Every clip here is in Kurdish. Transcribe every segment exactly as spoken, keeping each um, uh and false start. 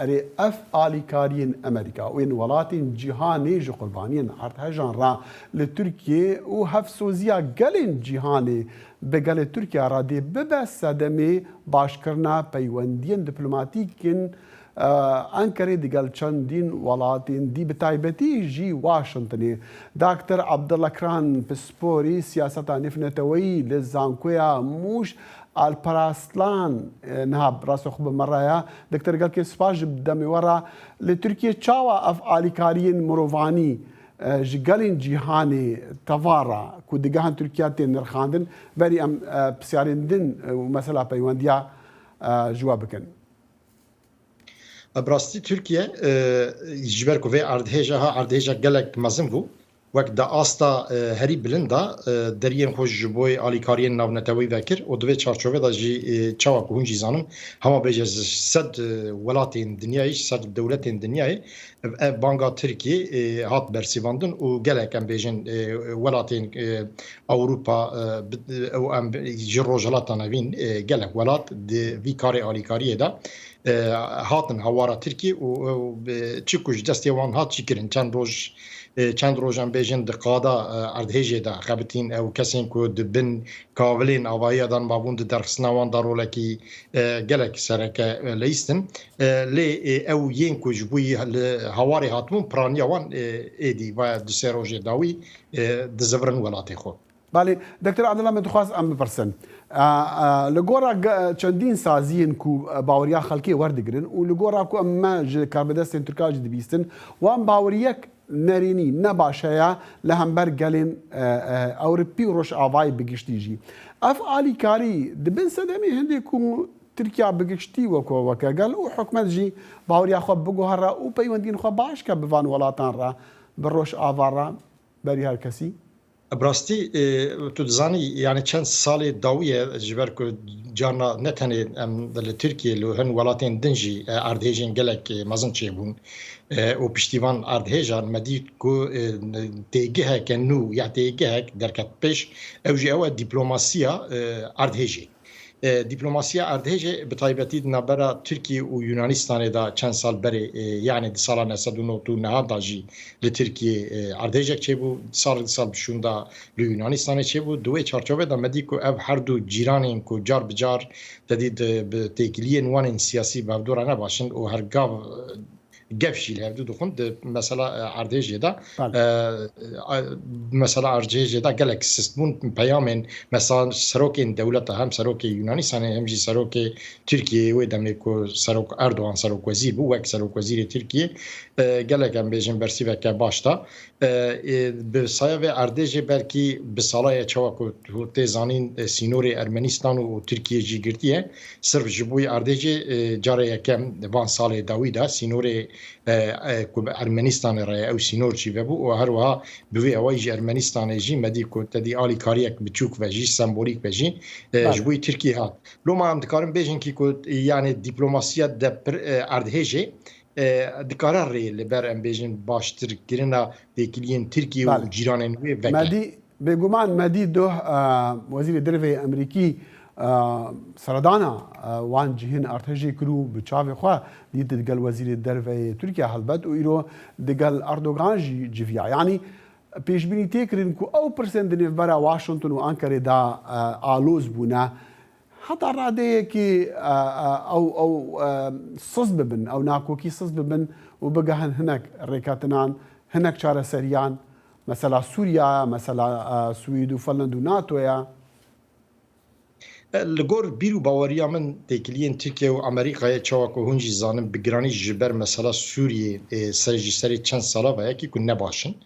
Erê, ev alîkariyên Amerîka û yên welatên cîhanê ji qurbaniyên erdhejan re li Tirkiyê û hevsoziya gelên cîhanê bi gelê Tirkiye re dê bibe sedemê başkirina peywendiyên diplomatîk in, e, Enkerê digel çendîn welatên dî, bi taybetî jî Washingtonê. Daktir Abdullah Kran, pisporî siyaseta nêvneteweyî li Zankoya Mûş, Alparslan, e, niha bi rastî xwe bi me re ye. Doktor, gelkê spas ji demê we re. Li Tirkiye çawa ev alîkariyên mirovanî, e, ji gelên cîhanê teva re ku digehin Tirkiye tê nirxandin? Berî em, e, pisyarên din, e, û mesela peywendiya, e, ji we bikin. Bi rastî Tirkiye, e, ji ber ku vê erdhêja ha erdhêja gelek mezin bû, wek di asta, e, herî bilind de, e, deriyên xwe ji bo alîkariyên navneteweyî vekir û di vê çarçovê de jî, e, çawa ku hûn jî zanin, hema bêje ji sed, e, welatên dinyayê, ji sed dewletên dinyayê, ev banga Tirkiyê, e, hat bersivandin û gelek, em bêjin, e, welatên, e, Ewropa, e, bi-, ew em ji Rojhilata Navîn, e, gelek welat di vî karê alîkariyê de, e, hatin hawara Tirkiyê û, û, e, çi ku ji destê wan hat jî kirin. Çend roj, e, çend roj em bêjin di qada, e, erdhêjê de xebitîn, ew kesên ku di bin kavilên avahiya de mabûn di derxistina wan de rolekî, e, gelek sereke, e, leyîstin. E, lê, e, ew yên ku ji bo li hawarê hatibûn, piraniya wan, e, êdî va du sê rojê dawî, e, dizivirin welatê xwe. Belê, Doktor Abdullah, min dixwast em bipirsin. A, a, li gora ge-, çendîn saziyên ku, e, baweriya xelkê werdigirin û li gora ku em me ji karbidestên Tirka jî dibîstin, wan baweriyek nerînî, ne baş heye li hember gelên, e, e, Ewropî û Rojavayê bi giştî jî. Ev alîkarî di bin sedemê hindê ku Tirkiya bi giştî wek, weke gel û hikûmet jî baweriya xwe biguhere û peywendiyên xwe baş ke bi van welatan re, bi Rojava re, berî her kesî? Bi rastî, e, tu dizanî, yani çend salê dawî ye, ji ber ku carna ne tenê em li Tirkiyê, li hin welatên din jî, e, erdhêjên gelek, e, mezin çêbûn. E, û piştî van erdhêjan me dît ku, e, têgiheke nû ya têgihek derket pêş, ew jî ew e diplomasiya, e, erdhêjê. E, diplomasiya erdhêjê bi taybetî di navbera Tirkiye û Yunanistanê de çend sal berê, e, yani di sala neh sed û nod û neh de jî li Tirkiye, e, erdhêjek çêbû, sal sal bi şûnda li Yunanistanê çêbû. Di wê çarçovê de me dî ku ev her du cîranên ku car bi car te dî di, bi têkiliyên wan ên siyasî bi hevdû re ne baş in û her gav, e, gef jî li hevdû dixwin di mesela, e, erdhêjê de. Belê. E, e, mesela erdhêjê de gelek sist bûn peyamên, mesela serokên dewleta, hem serokê Yunanistanê hem jî serokê Tirkiyeyê wê demê ku serok Erdogan serokwezîr bû, wek serokwezîrê Tirkiyê, e, gelek em bêjin bersîveke baş da. E, e, bi saya vê erdhêjê belkî bi sala ye çawa ku tu tê zanîn, e, sînorê Ermenistan û, û Tirkiye jî girtiye. Sirf ji bo erdhêjê, e, cara yekem van salê dawî de sînorê, e, e, ku bi Ermenistanê re ye, ew sînor çî vebû û her wiha bi vê awayî ji Ermenistanê jî me dî ku te dî alîkariyek biçûk ve jî, sembolîk ve jî, e, Belê. ji bo Tirkiyê hat. Loma em dikarin bêjin kî ku, yani diplomasiya de pir, e, erdhêjê, e, dikare rê li ber, em bêjin, baştirkirina têkiliyên Tirkiye û Belê. cîranên wê veke. Me dî, bêguman me dî doh, e, Wezîrê Derve yê Amerîkî, e, seredana, e, wan cihên erdhêjê kir û bi çavê xwe dît digel Wezîrê Derve yê Tirkiye helbet û îro digel Erdogan jî civiya. Yanî pêşbînî tê kirin ku ew pirsên di nêvbera Washington û Ankarê de, e, aloz bûne. Heta radeyekî, e, e, ew, ew, e, siz bibin, ew nakokî siz bibin û bigehin hinek rêketinan, hinek çareseriyan, mesela Sûriye, mesela, e, Swîd û Finland û NATO ye. E, li gor bîr û baweriya min têkiliyên Tirkiye û Amerîkayê çawa ku hûn jî zanin bi giranî ji ber mesela Sûriyê, e, ser, ji serê çend sala ve yekî ku ne baş in.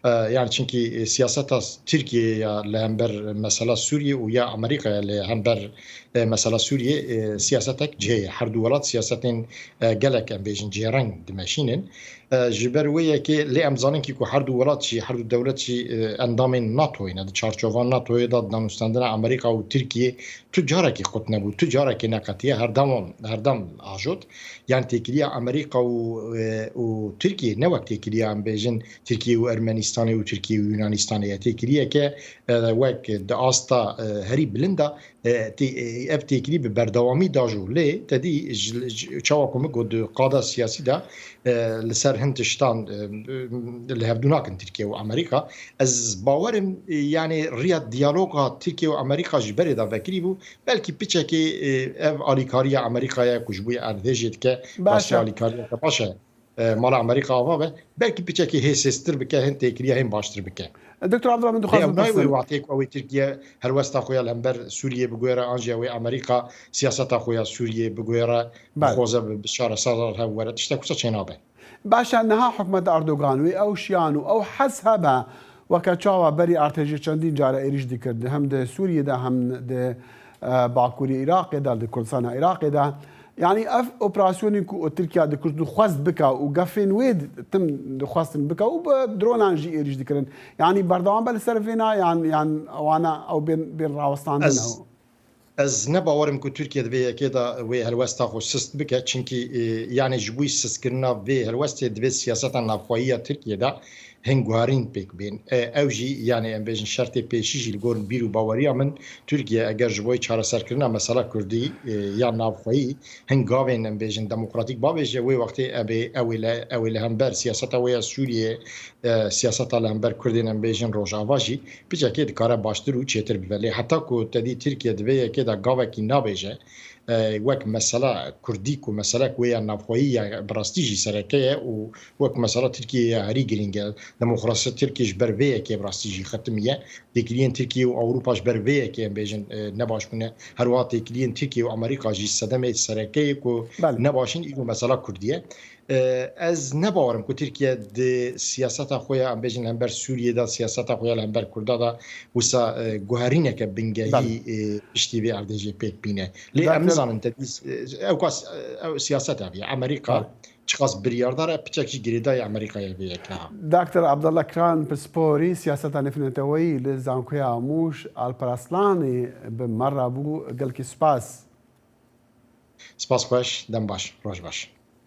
E, yani çinkî, e, siyaseta Tirkiyeyê ya li hember mesela Sûriyê û ya Amerîkaya li hember, e, mesela Sûriyê, e, siyasetek cihê ye. Her du welat siyasetên, e, gelek em bêjin cihêreng dimeşînin. E, ji ber wê yekê lê em zanin kî ku her du welat jî, her du dewlet jî, e, endamên NATOyê ne. Di çarçova NATOyê de danûstandina Amerîka û Tirkiyê tu carekî qut nebû, tu carekê neqetiye, herdem, herdem ajot. Yani têkiliya Amerîka û, e, û Tirkiyê ne wek têkiliya em bêjin Tirkiye û Ermenistan Stanê û Tirkiye û Yunanistanê ye. Têkiliyeke, e, wek di asta, e, herî bilind de, e, tê-, e, ev têkilî bi berdewamî da jû. Lê te dî ji, ji, çawa ku min got di qada siyasî de, e, li ser hin tiştan, e, li hevdû nakin Tirkiye û Amerîka. Ez bawerim, e, yani riya diyaloga Tirkiye û Amerîka ji berê de vekirî bû. Belkî piçekê, e, ev alîkariya Amerîkaya ku ji bo erdhêjê dike, Baş rastî e. alîkariyeke baş e. E, mala Amerîka ava be, belkî piçekê hê sêztir bike, hin têkiliya hên baştir bike. Doktor Abdullah, min Lê dixwazim ew nayê wê bipirsim. wextê ku ew ê Tirkiye helwesta xwe ya li hember Sûriyê biguhere, an jî ew ê Amerîka siyaseta xwe ya Sûriyê biguhere, Bel. bixwaze bi, bi çareser hev were, tiştek wisa çênabe. Baş e, niha hikûmeta Erdogan wê ew şiyan û ew hez hebe, weke çawa berî erdhêjê çendîn care êrîş dikir, hem di Sûriyê de, hem di, e, Bakurê Iraqê de, di Kurdistana Iraqê de. Yani ev operasyonên ku Tirkiye dikir, dixwest bike û gefên wê di-, tim dixwestin bike û bi dronan jî êrîş dikirin. Yani berdewam be li ser vêna yan, yan wana ew bên, bên rawestandin Ez, ew? ez ne bawerim ku Tirkiye di vê yekê de wê helwesta xwe sist bike, çimkî, e, yani ji bo sistkirina vê helwestê divê siyaseta navxweyî ya Tirkiye de hin guherîn pêk bên. E, ew jî, yani em bêjin şertê pêşî jî li gor bîr û baweriya min, Tirkiye eger ji bo çareserkirina mesela Kurdî, e, ya navxweyî hin gavên em bêjin demokratîk bavêje, wê wextê ew ê, ew ê li, ew ê li hember siyaseta wê ya Sûriyê, e, siyaseta li hember Kurdên em bêjin Rojava jî piçekê dikare baştir û çêtir bibe. Lê heta ku te dî Tirkiye di vê yekê de gavekî nabêje, e, wek mesela Kurdî ku meselek wê ya navxweyî ya bi rastî jî sereke ye û wek mesela Tirkiye ya herî girîng e. Demokrasiya Tirkiye ji ber vê yekê bi rastî jî xetimiye. Têkiliyên Tirkiye û Ewropa ji ber vê yekê em bêjin, e, ne baş bûne. Her wiha têkiliyên Tirkiye û Amerîka jî sedemê sereke ye ku Belê. ne baş in, îro mesela Kurdî ye. E, ez ne bawerim ku Tirkiye di siyaseta xwe ya, em bêjin, li hember Sûriyê de, siyaseta xwe ya li hember Kurda de wisa, e, guherîneke bingehî, Belê. e, piştî vê erdhêjê pêk bîne. Lê em Doktor nizanin te dî, e, ew kas, e, ew siyaset ev ye. Amerîka Belê. çiqas biryardar e, piçek jî girêdayî Amerîkayê vê yekê ha. Doktor Abdullah Kran, pisporî siyaseta nêvneteweyî li Zankoya Mûş, Alp Arslanî bi me re bû. Gelkî spas. Spas xweş, dem baş, roj baş.